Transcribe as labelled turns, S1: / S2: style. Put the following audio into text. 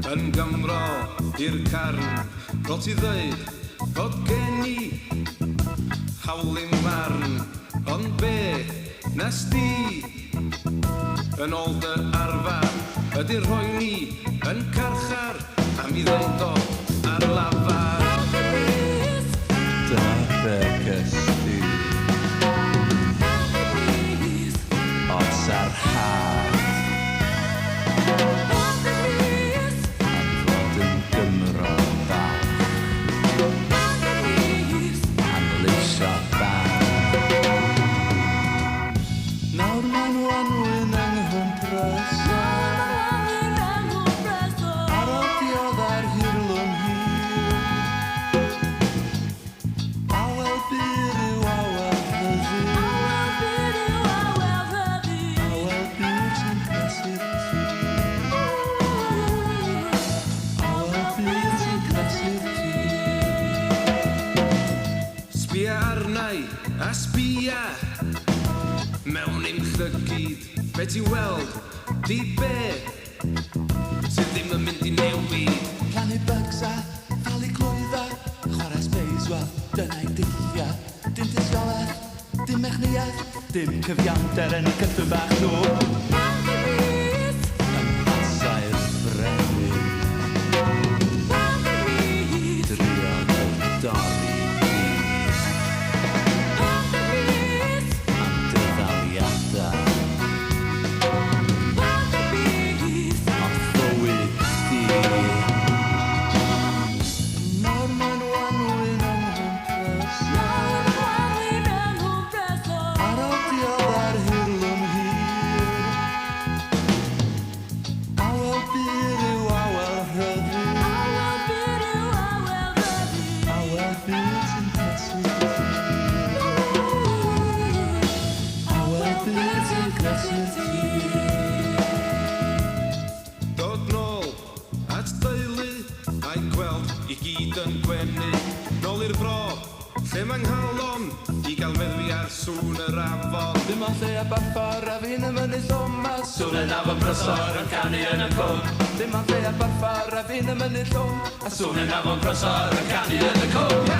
S1: Yn Gymro i'r carn. Rôl ti ddeud fod gen i hawl i'm marn. Ond be nes di yn ôl dy arfar ydy rhoi ni yn carchar am i ddeud o ar lafar.
S2: Dyna be ges di. Ond sarhad am fod yn Gymro balch, am leisio barn. Nawr mae'n wanwyn yng Nghwmprys, ar ôl diodda'r hirlwm hir. Awel byr yw awel rhyddid, awel byr sy'n cnesu'r tir. Awel byr sy'n cnesu'r tir.
S1: Sbia arnai a sbia mewn i'm llygid. Be ti weld di be sydd ddim yn mynd i newid.
S2: Plannu bugs a phalu clwydda, chwarae space, wel, dyna'i dullia. Dim tystiolaeth, dim mechnïaeth, dim cyfiawnder yn y cyllwyn bach nhw. Yn pasau'r brenin, drio dy dorri di am dy ddaliadau. Ond fywyd di. Nawr mae'n wanwyn yng Nghwmprys, ar ôl diodda'r hirlwm hir. Awel byr yw awel rhyddid, awel byr sy'n cnesu'r tir. Awel byr sy'n cnesu'r tir.
S1: Dod nôl at deulu a'i gweld i gyd yn gwenu. Nôl i'r fro, lle mae nghalon i gael meddwi ar sŵn yr afon.
S2: Dim ond lle a baffor a fi'n y mynydd llwm, a sŵn yn afon Prysor yn canu yn y cwm. Dim ond lle a baffor a fi'n y mynydd llwm, a sŵn yn afon Prysor yn canu yn y cwm.